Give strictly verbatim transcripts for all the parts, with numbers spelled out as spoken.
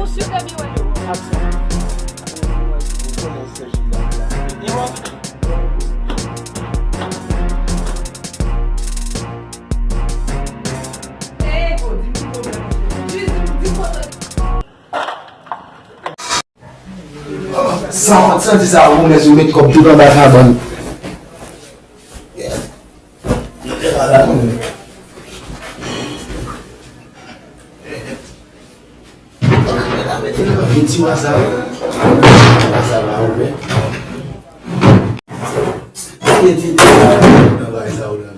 Ou sou W N. Aksyon. San, san di sa, ou mèsi, ou met kòb tout anba kabann. Ti waza, waza la, ou wè. Ti, ti, ti, nan bagay sa, ou la.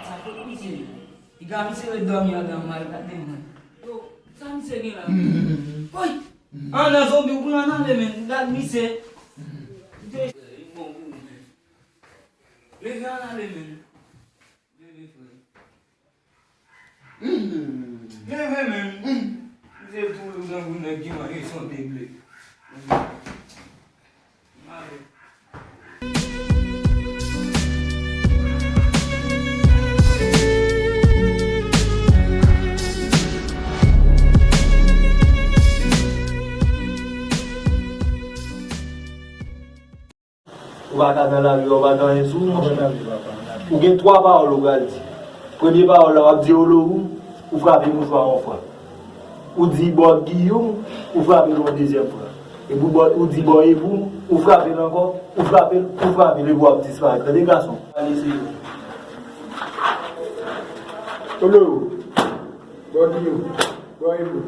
Sa fè misye. Piga misye ret dòmi andan mal gade mwen. Yo, sa misye gen la? Woy! Andan zonbi, ou pran andan ale, men. Gad misye. Misye bon pou ou, men. Leve ann ale, men. Leve, frè. Leve, men. Misye tou lou tankou nèg ki manje sante ble. M ale. Ou pa ka nan lari a, ou pa gen anyen sou ou, monchè. Ou gen twa pawòl ou pral di. Premye pawòl la, w ap di olowoum, ou frape mouchwa yon fwa. Ou di bò Giyoum, ou frape l yon dezyèm fwa. Epi w bò, ou di bò Evoum, ou frape l ankò, ou frape l, ou frape l, epi w ap disparèt. Tande, gason? Olowoum, bò Giyoum, bò Evoum.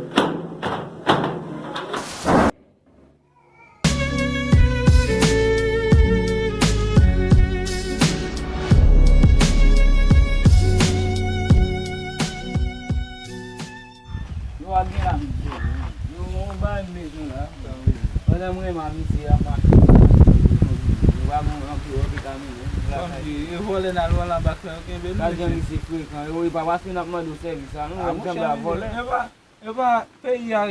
Yo ap gen la, misye. Yo, yo, yo ba m bezwen la. Pandan m renmen misye ap mache. Yo pa bon anpil, anpil kamyon. Kòmsi, e vòlè n al vòlè anba kè yo kenbe nou, misye. Gad jan misye frekan. Yo, e pa paske n ap mande w sèvis la, non, w ap janbe a vòlè. Epa, peyi a,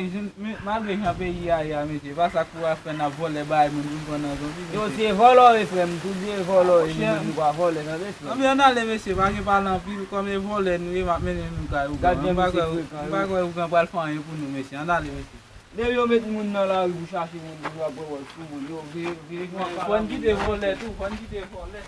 malgre jan peyi a ye a, mesye, e pa sa k pou al fè n ap vòlè bagay moun pou n pran nan zonbi, mesye. Yo, se vòlò, wi, frè m, tou de vòlò, wi, nou menm nou pa vòlè, tande, frè m. Anben, ann ale, mesye, pa gen pale anpil, kòm e vòlè nou ye, m ap mennen nou kay ougan. M pa kwè, m pa kwè ougan pral fè anyen pou nou, mesye, ann ale, mesye. Depi yo met moun nan lari pou chache moun, pou yo ap pran wòl sou moun, yo veye, veye. Fò n kite vòlè tou, fò n kite vòlè.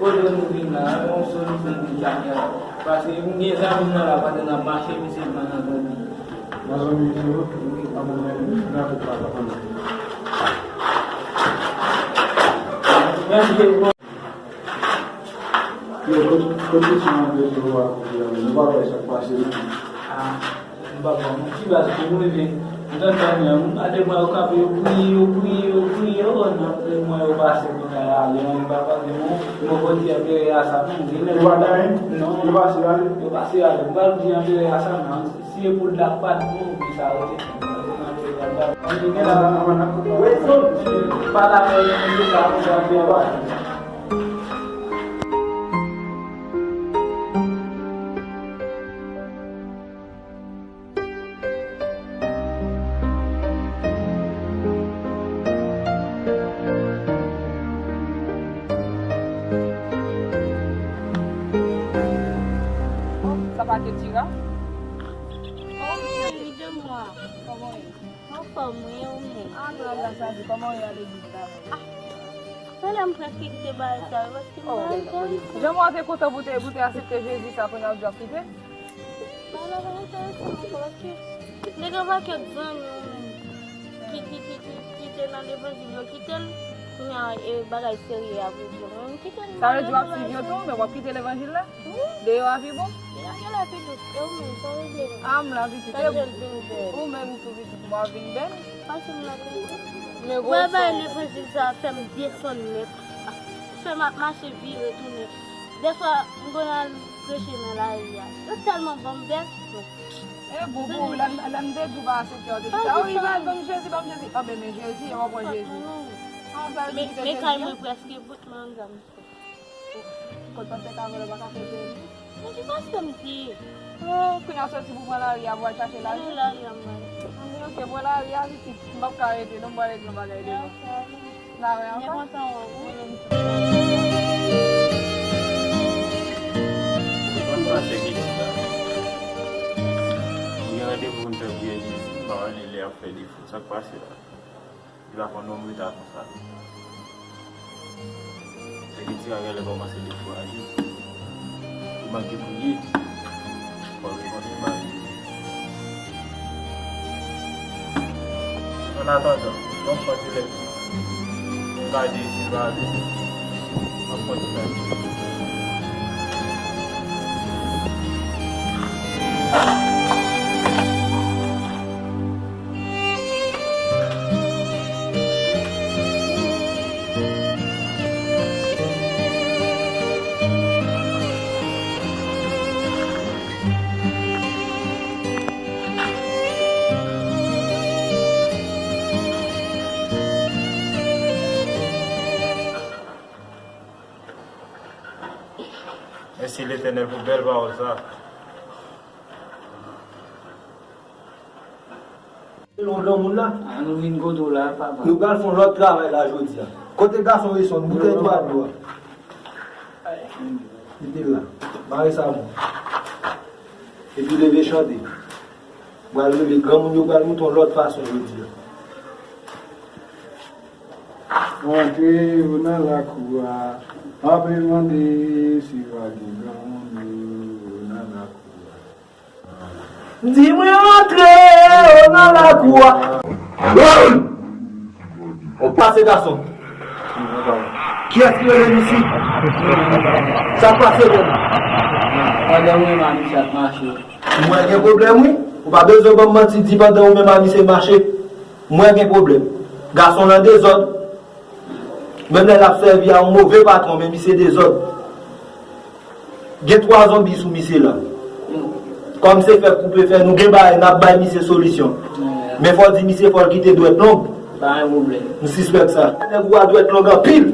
Kote nou vin la, yon solisyon ki dèyè. Paske m gen zanmi m nan la, pandan n ap mache, misye pran nan zonbi. Nan zonbi tou? Wi. Nan tout la, pa konn. Mèsi. Yo, kot, kot kesyon an vle di ou a kote a, nou pa wè sa k pase, non? Ah, m pa bon. Yon ti baz pou mwen, men, m t ap tann, m gade mwen, yo kanpe, yo kriye, yo kriye, yo kriye, yo konn nan mwen, yo pase, mwen, ale, mwen, m pa pale, mwen, mwen konn di anperè a sa, non, gen lè. Yo pa t anyen? Non. Yo pase ale? Yo pase ale. M pa di anperè a sa, non. Si e pou l t ap bat nou, men sa yo te fè. Ann gen la, ann gen la. Wi, so, pa la, men, men, se sa, men, sa, men, Sa pa te Tira? Oh, chérie de moi. Kòman w ye? Anfòm, wi, ou menm? Ah, nou la gras a Dye. Kòman w ye a legliz la menm? Ah, talè m prèske kite bagay sa yo, paske m pa renmen sa. Jan mwen te kontan pou te, pou te aksepte Jezi sa, kounye a w di w ap kite? Bagay la pa enterese m ankò, paske m te gen pakèt zanmi, ou menm, ki, ki, ki, ki, ki te nan levanjil, yo kite l. Kounye a, e, bagay serye ap rive. Mwen, m kite l. Sa vle di w ap swiv yo tou, men w ap kite levanjil la? Wi. Deyò a pi bon? Deyò genlè pi dous. E ou menm, sa w regle menm? Ah, m la pitit. Sa jan l vin bèl. Ou menm tou pitit, mwen vin bèl. Pase m la pi bon. Men gwo bay levanjil sa fè m desann nèt. Fè m ap mache vire tounen. Dèfwa, m konn al preche nan lari a. Yo tèlman ban m bèl. E bon pou ou, lè m, lè m te di w pa aksepte, w te di sa, wi, ban m Jezi, ban m Jezi. Anben, men Jezi, e w pran Jezi. An, sa vle di se Jezi a? Men kay mwen prèske bout, mwen ann gade. Ou konn pastè ka vòlè, pa ka fè byen. Men ki pastè m te ye? Oh, kounye a soti pou pran lari a, pou al chache lajan? Nan lari a m pral. Anben, oke, pran lari a, pitit. M p ap ka rete, non, m pral regle yon bagay devan. Dakò, ale. N a wè ankò. M kontan wè w, wi. Mwen menm tou. Mwen pase ki ti la. M gen randevou pou m fè pou Jezi, m pa wè li lè ap fè defo. Sa k pase la? Li pa konn wè m reta konsa. Se ki ti a genlè kòmanse dekouraje. Li manke priye. Fò l rekòmanse ba li. An atandan, yon fwa ti lè m gade si l pa vini. Yon fwa ti lè. Mèsi Letènèl pou bèl pawòl sa. Selon granmoun nan. Ah, nou vin kote w la, papa. Nou pral fè yon lòt travay la jodi a. Kote gason Wilson, boutèy dwa dlo a? Kite l la. Mare sa bon. Epi leve chante. Pral rele granmoun yo, pral montre yon lòt fason jodi a. Antre nan lakou a, antre mande si pa gen granmoun yo nan lakou a. M di mwen antre nan lakou a. Pase gason. Kiyès ki rele m isi? Sa k pase menm? Pandan mwen, mami, sa k mache. Mwen gen pwoblèm, wi. Ou pa bezwen ban m manti, di pandan ou menm a misye mache. Mwen gen pwoblèm. Gason nan dezòd. Menm lè l ap sèvi a yon move patwon, men misye dezòd. Gen twa zonbi sou misye la. Kòm se fè k ou pe fè, nou gen bagay, n ap bay misye solisyon. Men fò w di misye fò l kite dwèt long. Pa gen pwoblèm. M sispèk sa. Nèg ou a dwèt long anpil.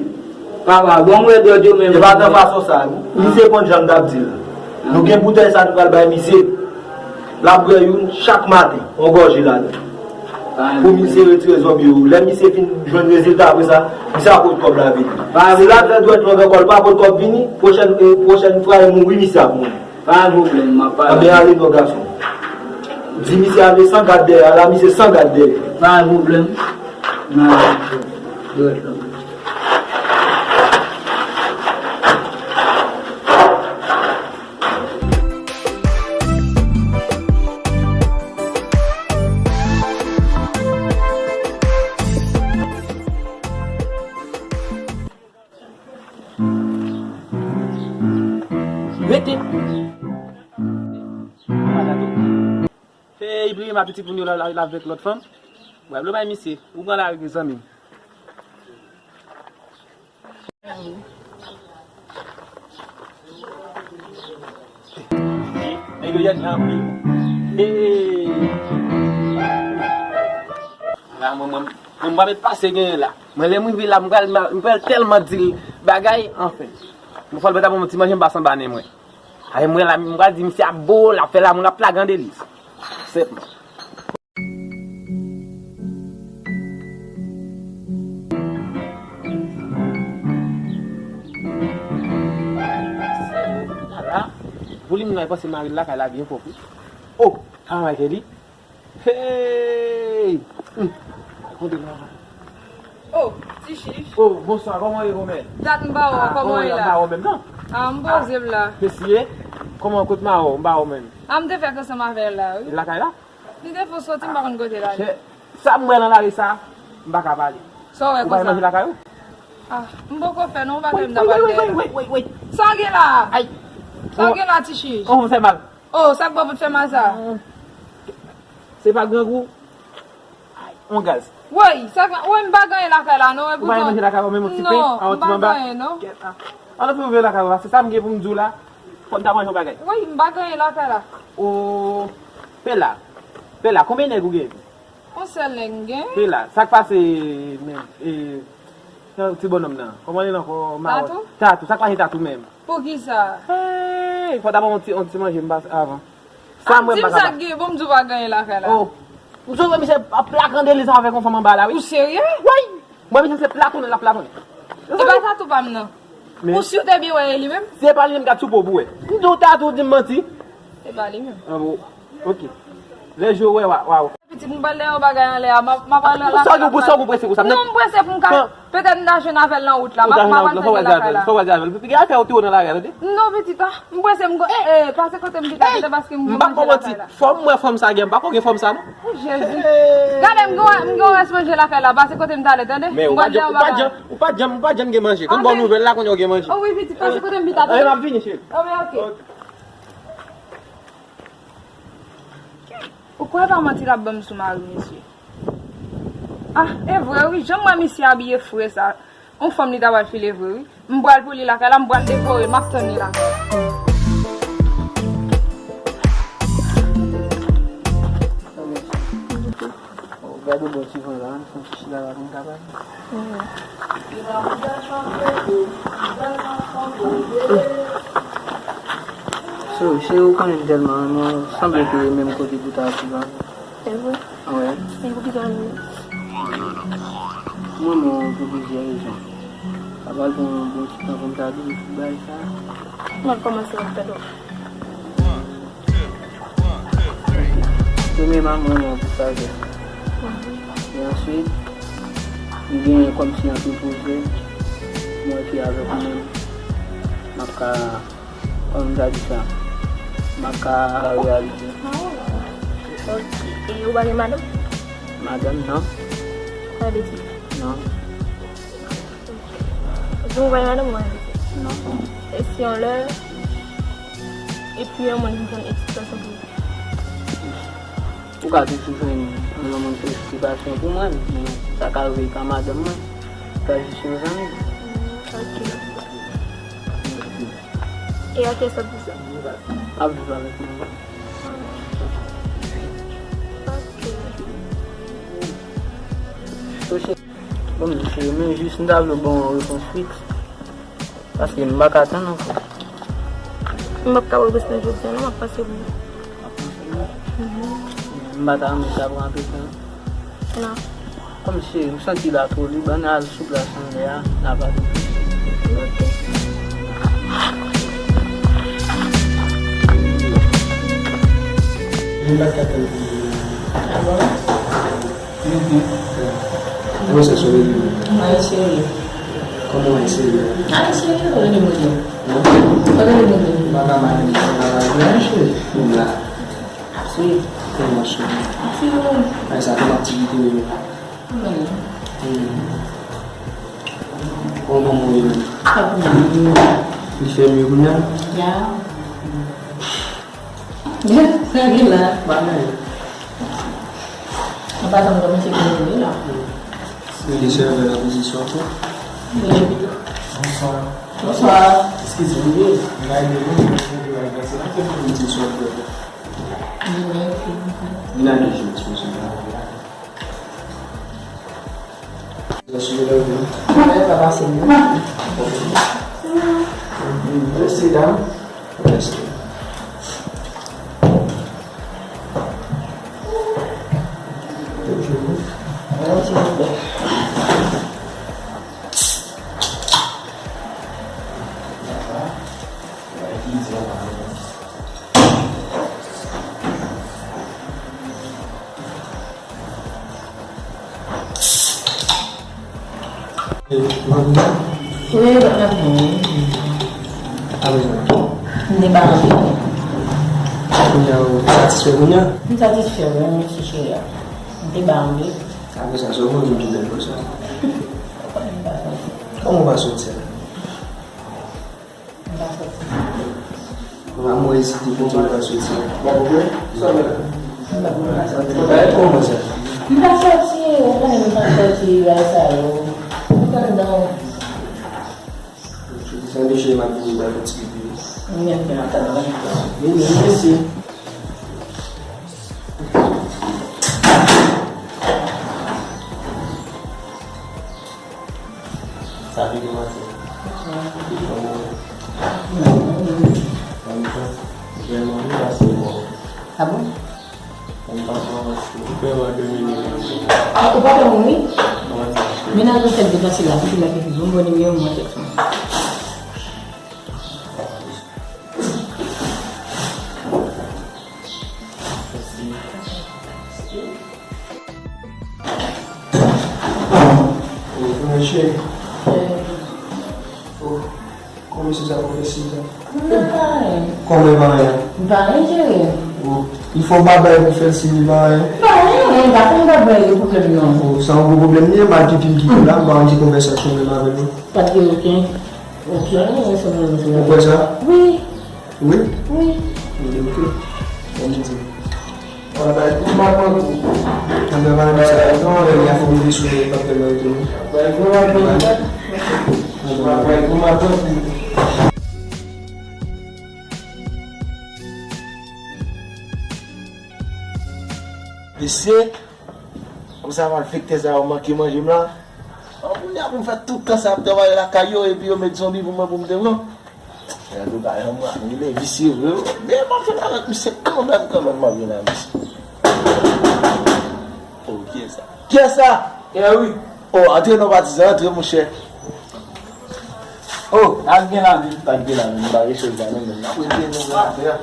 Papa, bon, m wè dwèt yo menm. E pa nan fason sa. Misye konn jan m t ap di l. Nou gen boutèy sa nou pral bay misye. L ap bwè youn chak maten, yon gòje ladan. Pou misye retire zonbi yo. Lè misye fin jwenn rezilta apre sa, misye ap pot kòb la vini. Si l ap fè dwèt long ankò, l pa pot kòb vini, pwochèn, e, pwochèn fwa e mouri, misye ap mouri. Pa gen pwoblèm, m ap pale. Anben ale non gason. Di misye ale san gad dèyè, ala misye san gad dèyè. Pa gen pwoblèm. Nan dwèt long. Rete. Hey, bliye ma pitit moun yo la, la, la avèk lòt fanm. Wè, vle bay misye. Ou pran lari, zanmi m. Nèg yo yèt anpil. Hey! La, mwen, mwen, mwen pa met pase genyen la. Mwen, lè mwen rive la, mwen pral, mwen pral tèlman di l bagay, anfen. Mwen fò l pèt ap yon ti manje, m pa sanba nen mwen. Ay, mwen la, mwen pral di misye ap bo, l ap fè lamoun, l ap lage an deliz. Sètman. Volim nan, panse mari l lakay la byen pwòp, wi. Oh, travay fè li. Hey! Hmm. Kote mwen? Oh, ti chich. Oh, bonswa, kòman w ye, kòmè? Dat m pa wè w, kòman w ye la? M pa wè w menm, non. Ah, m poze m la. Mesye, kòman, kote mari w? M pa wè w menm. Ah, m te fèk ansanm avè l la, wi. Li lakay la? Li te fon soti, m pa konn kote l ale. Chè, sa m wè nan lari sa, m pa ka pale. Sa w wè konsa? Ou pa manje lakay ou? Ah, m poko fè non, m pa fè m nan pale dèyè. Wait, wait, wait, wait, wait. Sa w gen la? Ay. Sa w gen la, ti chich? Oh, m fè mal. Oh, sa k bon pou t fè mal sa? Se pa grangou. Ay, on gaz. Woy, sa k, woy, m pa gen anyen lakay la, non, e poutan. Ou pa manje lakay ou menm, yon ti pen, non, yon ti manba? Non, m pa gen anyen, non. Kèt la. Alò, pou m vin lakay ou la, se sa m gen pou m di w la. Fò m ta manje yon bagay. Woy, m pa gen anyen lakay la. Oh. Pela, Pela, konbyen nèg ou gen? Yon sèl nèg m gen. Pela, sa k pase menm? E, ti bònòm nan, kòman li ankò? Tatou? Tatou, sa k pase Tatou menm? Poukisa? Hey, fò ta ban yon ti, yon ti manje m pase avan. Sa mwen pa kapab. Di m sa k gen, bon, m di w pa gen anyen lakay la. Oh. Ou sove misye ap lakande li sa avèk yon fanm anba la, wi. Ou serye? Wi. Mwen, misye se platonnen l ap platonnen. E pa Tatou pa m nan. Ou si w te byen wè e li menm? Si e pa li menm, gad sou po pou wè. M di w Tatou di m manti. E pa li menm. Ah bon. Ok. Lè je w wè, wa, wa. Pitit, m pral lè yon bagay anlè a, m ap, m ap pral lakay la. Pou sa w prese konsa? Non, m prese pou m ka, petèt m ta jwenn avè l nan wout la, m ap, m ap al fè lakay la. Fò w al di avè l. Fò w al di avè l. Gen afè w tou nan lakay la, tande? Non, pitit, ah, m prese, m go, eh, eh, pase kote m pita, tande, paske m gen manje lakay la. Fò m wè fanm sa gen, m pa ko gen fanm sa non. Oh, Jezi. Gade, m gen, m gen rès manje lakay la, pase kote m talè, tande? Men ou pa janm, ou pa janm, ou pa janm gen manje. Konn bon nouvèl la, kounye a w gen manje. Oh wi, pitit, pase kote m pita, tande? Eh, m ap vini, cheri. Oh, men ok. Ou kwè pa manti l ap ban m sou mari misye? Ah, e vre wi, jan m wè misye abiye fre sa. Yon fanm li ta pral file vre wi. M pral pou li lakay la, m pral dekore, m ap tann li lakay la. Gade yon bon ti van la, ann fè yon ti chita la pou n ka pale. So, cheri, ou konnen m tèlman renmen w, sanble ke e menm kote pou ta sou la. Se vre? Wi. E pou ki sa nou? Mwen, mwen, pou plizyè rezon. Sa pral pran yon bon ti tan pou m ta di w tout bagay sa. Mwen kòmanse wè tèt ou. Premyèman, mwen renmen w pou sajès ou. E answit, m gen kòmsi anpil pwojè mwen ki avèk ou menm. M ap ka, kòman m ta di sa? M ap ka reyalize. Ok. E ou pa gen madanm? Madanm, non. Ou pa gen pitit? Non. Ou gen madanm ou pa gen pitit? Non. E si yon lè, epi yon moun vin jwenn ekspresyon pou ou? Ou ka toujou jwenn yon moun ki ekspresyon pou mwen, men sa ka rive ka madanm mwen, sa jis yon zanmi. Ok. E a kiyès w ap di sa? Ap viv avèk mwen. Ok. Bon, m di cheri, men jis m ta vle w ban yon repons fiks. Paske m pa ka tann ankò. M p ap ka wè w nan jodi a non, m ap panse pou ou. Mhm. M pa ta renmen sa pran anpil tan. Non. Kòmsi m santi la twò lib, ann al sou plas anlè a, n a pale plis. Ok. M pa ka tann pou ou. Kòman sa sou rezo? Mwen serye. Kòman w serye? Mwen serye, ou rele mwen. Ou rele mwen. M pa ka mare, m pa ka mare, mwen cheri. M la. Ap swiv. Kòman w sou? Ap swiv ou menm. Ay, sa kòm aktivite ou yo? Mwen. Hmm. Kòman manman w ye menm? Ap mye. Li fè mye kounye a? Ya. Sa gen la. Bagay. Mwen pa janm wè misye vin vini la. Li sèvè nan pozisyon tou. Li pito. Bonswa. Bonswa. Eskize m, wi. Mwen ka ede nou, mwen ka ede nou, mwen ka ede nou. Vin ak jis, mesye. Mwen pa pase non. Mèsi, dam. Mèsi. Wi, w ap nan fen. A bezwen. M te ba anpil. Kounye a, ou satisfè kounye a? M satisfè, wi, mèsi cheri a. M te ba anpil. Apre sa, sa w manje tou bèl konsa? Ou konnen m pa soti. Kòman w pa soti a? M pa soti. Mwen, mwen ezite pou mwen pa soti. Bon, ok. Sa mwen. Bagay kòman sa? M pa soti, ou konnen m pa soti, bagay sa yo. M t anndan. Soti sa deje m ap vini ba yon ti pipi. Mwen menm, m ap tann ou. Vini, vini, mèsi. Ah, ou pa wè moun wi? Mennaj mwen fèk deplase la, pou la ki bon, bon nimewo mwen tèt mwen. Mesye. Kòman se sa pou fè si sa? Kòman e pa anyen? M pa anyen, cheri. Oh, il faut pa bay pou fè si li pa anyen. M pa anyen, m pa konn pa bay de pwoblèm non. Oh, sa yon gwo pwoblèm li ye, m al pipi m kite la, m pa anvi konvèsasyon menm avè l. Pa gen okenn, okenn anyen sou mwen. Ou kwè sa? Wi. Wi? Wi. Ok, ok. Bon, m di. Anben, bay gwo matant ou. Anben, bay bay sa. Non, lè y a fè move sou li, pa fè lòt tou. Bay gwo matant. Bay gwo matant ou. Mesye, kòmsa malfektè sa yo manke manje m la. An kounye a pou m fè tout tan sa ap travay lakay yo, epi yo met zonbi pou mwen pou m te pran. Gade bagay an mwen, li visye vre wi. Men m ap jwenn avèk misye kanmenm, kanmenm m ap jwenn avèk misye. Oh, kiyès sa? Kiyès sa? Kè wi. Oh, antre non patizan, antre monchè. Oh, al gen la menm. Al gen la menm, m pa gen chèz la non menm. N ap rete nou gen atè a.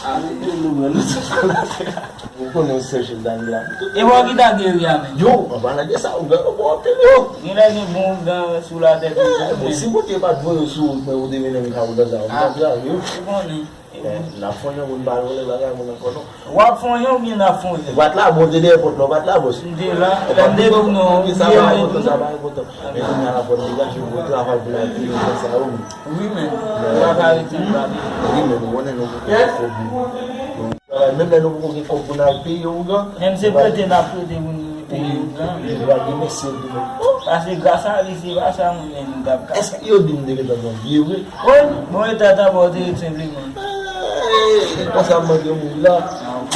Al rete nou gen nou sou atè a. Ou konnen yon sèl chèz la nou la. E bò ki ta gen ri a menm? Yo, an palan de sa, ougan yo bon anpil yo. Genlè gen bon ougan sou latèt ou. Eh, bon, si Bondye pa t voye yo sou wout mwen, ou te mennen m nan wout sa, ou t ap grave yo. Ou konnen. Bon, n ap fonyon, moun pa vòlè bagay moun ankò non. W ap fonyon oubyen n ap fonyon? Ou pa t la, bon, ou te dèyè pòt la, ou pa t la, bòs. M te la, lè m te tounen, ou bliye mwen tou. Sa pa enpòtan, sa pa enpòtan. Men kounye a la fò n degaje, nou travay pou n al peye kòb sa yo, men. Wi, men. Ou pa ka rete m pa peye. Wi, men nou konnen nou poko gen kòb, men. Travay, menm lè nou poko gen kòb pou n al peye ougan. Menm se prete n ap prete pou nou peye ougan. Wi, wi, wi, wi, mesye, wi. Paske gras a li, se pa sa moun menm nou t ap ka fè. Èske yo di m te gentan pran biyè vre? Wi, bon, e tata ba w te ret senpleman. Eh, konsa m mande mouri la. Ah, ok.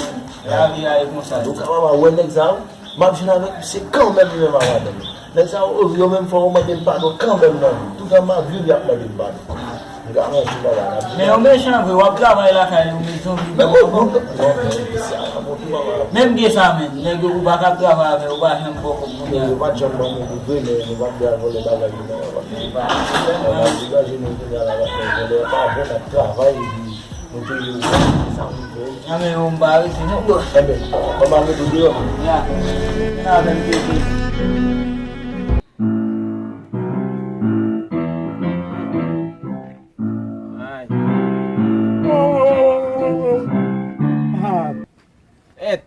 Lavi a e konsa. Nou kapab wè nèg sa yo. M ap jwenn avèk misye kanmenm, li menm ak madanm li. Nèg sa yo, yo menm fò yo mande m padon kanmenm nan vi. Toutan m ap viv, y ap mande m padon. M garanti w bagay la. Men yo mechan vre, w ap travay lakay yo, men zonbi. Men bon, bon, bon, bon, sa, bon, tout bagay la. Menm gen sa menm, nèg yo ou pa ka travay avè yo, ou pa janm ba w kòb kounye a. Yo pa t janm ban mwen kout vre, men nou p ap de al vòlè bagay yo, non, yo p ap fè. Yo pa, yo pa degaje nou kounye a la, yo p ap fè vòlè, pa vre, n ap travay, epi nou peye yo, sa nou fè. Nan men yo, m pa rete, non, bro. Enben, kòman nou tou deyò? Ya. Nan avè m pete. Ay. Ah. Èt.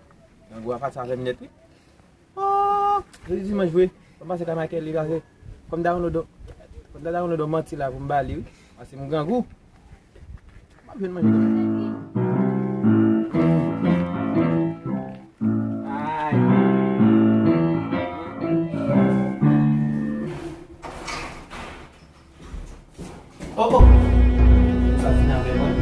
Grangou a pati avè m nèt, wi. Oh, jodi dimanch vre. Fò m pase kay Michael li pase. Fò m ta download, fò m ta download yon manti la pou m ba li, wi. Paske m grangou. M ap jwenn manje kanmenm. Ay. Oh, oh. Sa fin avè mwen.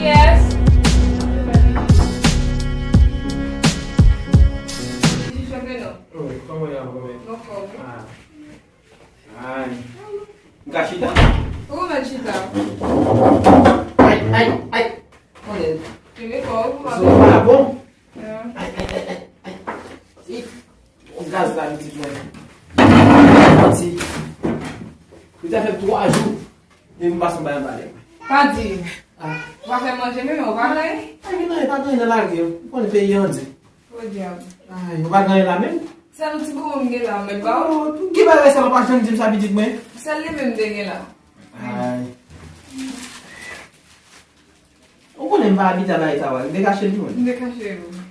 Yes. Ti cheve non. Wi, kòman y ap, kòman y ap? Mwen fò, wi. Ah. Ay. M ka chita? Ou mèt chita. Ay, ay, ay. Konnen. Kenbe kò w, ou pa bon. Ay, ay, ay, ay, ay. Ih, yon gaz la, pitit mwen. Manti. Ou te fè twa jou. Depi m pase m bay anba lè. Pa di. Ah. Ou pa fè manje menm, ou pa ganyen? Pa gen anyen, pa gen anyen nan lari yo. Ou konnen peyi an di. Podyab. Ay, ou pa gen anyen la menm? Sèl yon ti boubou m gen la, m mèt ba ou. Oh, ki bagay sa, ou pa janm di m sa, pitit mwen? Sèl li menm m te gen la. Ay. Ou konnen m pa abitye a bagay sa, w te kache l pou mwen. M te kache l pou ou.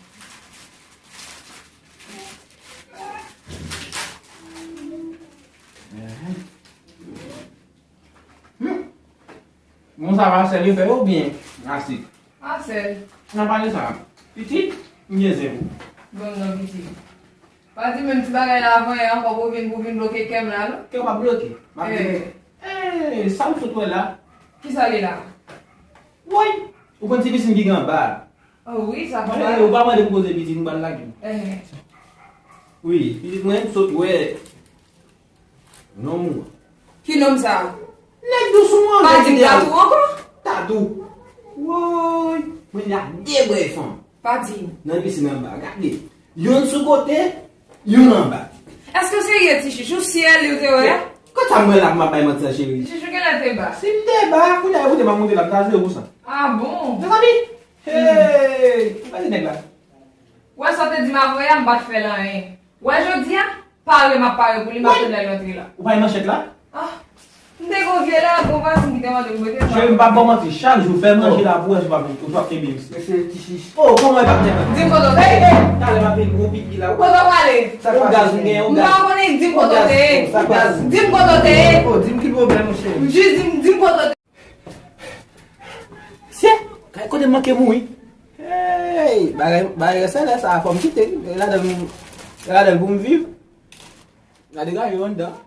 Hmm. Bon, sa pa sèl yo fè yo oubyen asik? A sèl. Nan pale sa. Pitit, m gen zen pou. Bon, non, pitit. Pa di menm ti bagay la avan yè ankò pou vin, pou vin bloke kè m la, non? Kè w pa bloke. M ap di, eh, sa m sot wè la. Kisa li la? Woy! Ou konn ti pisin ki gen anba a? Oh, wi, sa fè mal. Eh, ou pa mande m koze pitit, m pral lage w. Eh. Wi, pitit mwen, m sot wè. Nonm ou. Ki nonm sa? Nèg dous ou anlè. Pa di m tatou ankò. Tatou. Woy, mwen la de bwè fanm. Pa di m. Nan pisin anba, gade. Youn sou kote, youn anba. Èske w serye, ti chich? Ou syèl li w te wè a? Kote sa mwen la pou m ap bay manti a, cheri? Ti chich, ou genlè te ba. Si m te ba, kounye a, kote m ap monte la, m ta jwe pou sa. Ah bon? Mezanmi! Hey! Gade nèg la. Wè sa w te di m avan yè a, m pa t fè l anyen. Wè jodi a, pare m ap pare pou li, m ap tann lè l rantre la. Ou pa wè manchèt la? Ah, m te gen yon vye lago, paske m kite mande m mete sa. Cheri, m p ap ba w manti, chak jou fè manje la pou wè si w p ap, si w p ap kenbe misye. Mesye ti chich. Oh, kòman e p ap kenbe? Di m kote w te ye. Talè m ap vin gwo pipi la. Kote w prale? Sa k pase? Yon gaz m genyen, yon gaz. M pa konnen, di m kote w te ye. Sa k pase? Di m kote w te ye. Oh, di m ki pwoblèm ou, cheri. Jis di m, di m kote w te ye. Sye, kay kote m manke mouri. Hey, bagay, bagay sèlè sa, fò m kite l. E ladan l, e ladan l pou m viv. Gade gari yo anndan.